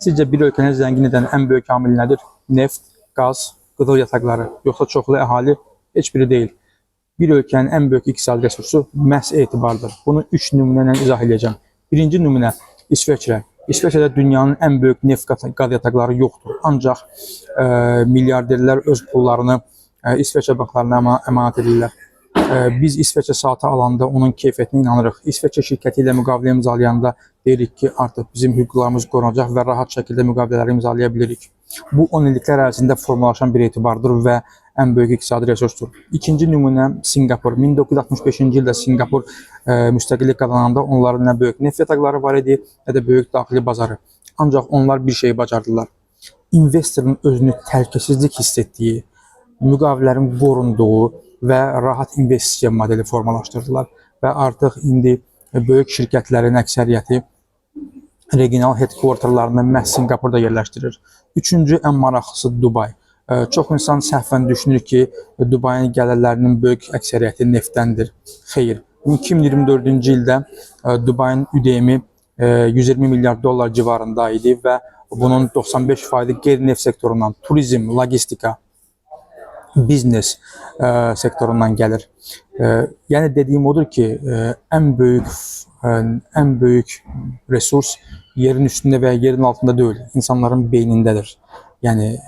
Sizcə bir ölkəni zəngin edən ən böyük amil nədir? Neft, qaz, qızıl yataqları, yoxsa çoxlu əhali? Heç biri deyil. Bir ölkənin ən böyük iqtisadi resursu məhz etibardır. Bunu üç nümunə ilə izah edəcəm. Birinci nümunə İsveçrə. İsveçrədə dünyanın ən böyük neft qaz yataqları yoxdur. Ancaq milyarderlər öz pullarını İsveçrə banklarına əmanət edirlər. Biz İsveçrə saatı alanda onun keyfiyyətinə inanırıq. İsveçrə şirkəti ilə müqavilə imzalayanda deyirik ki, artıq bizim hüquqlarımız qorunacaq və rahat şəkildə müqavilələri imzalaya bilirik. Bu 10 illiklər ərzində formalaşan bir etibardır və ən böyük iqtisadi resursdur. İkinci nümunə Sinqapur. 1965-ci ildə Sinqapur müstəqillik qazananda onların nə böyük neft yataqları var idi, nə də böyük daxili bazarı. Ancaq onlar bir şeyi bacardılar. İnvestorun özünü təhlükəsizlik hiss etdiyi, müqavilələrin qorunduğu və rahat investisiya modeli formalaşdırdılar və artıq indi böyük şirkətlərin əksəriyyəti regional headquarterlarını məhz Sinqapurda yerləşdirir. Üçüncü, ən maraqlısı Dubay. Çox insan səhvən düşünür ki, Dubayın gəlirlərinin böyük əksəriyyəti neftdəndir. Xeyr. 2024-cü ildə Dubayın ÜDM-i 120 milyard dollar civarında idi və bunun 95% qeyri-neft sektorundan, turizm, logistika, biznes sektorundan gəlir. Yəni dediyim odur ki, ən böyük resurs yerin üstündə və ya yerin altında deyil, insanların beynindədir. Yəni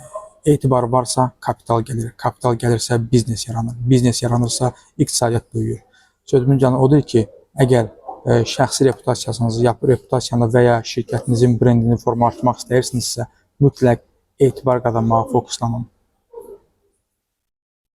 etibar varsa kapital gəlir, kapital gəlirsə biznes yaranır, biznes yaranırsa iqtisadiyyat böyüyür. Sözümün canı odur ki, əgər şəxsi reputasiyasınızı, reputasiyanı və ya şirkətinizin brendini formalaşdırmaq istəyirsinizsə, mütləq etibar qazanmağa fokuslanın.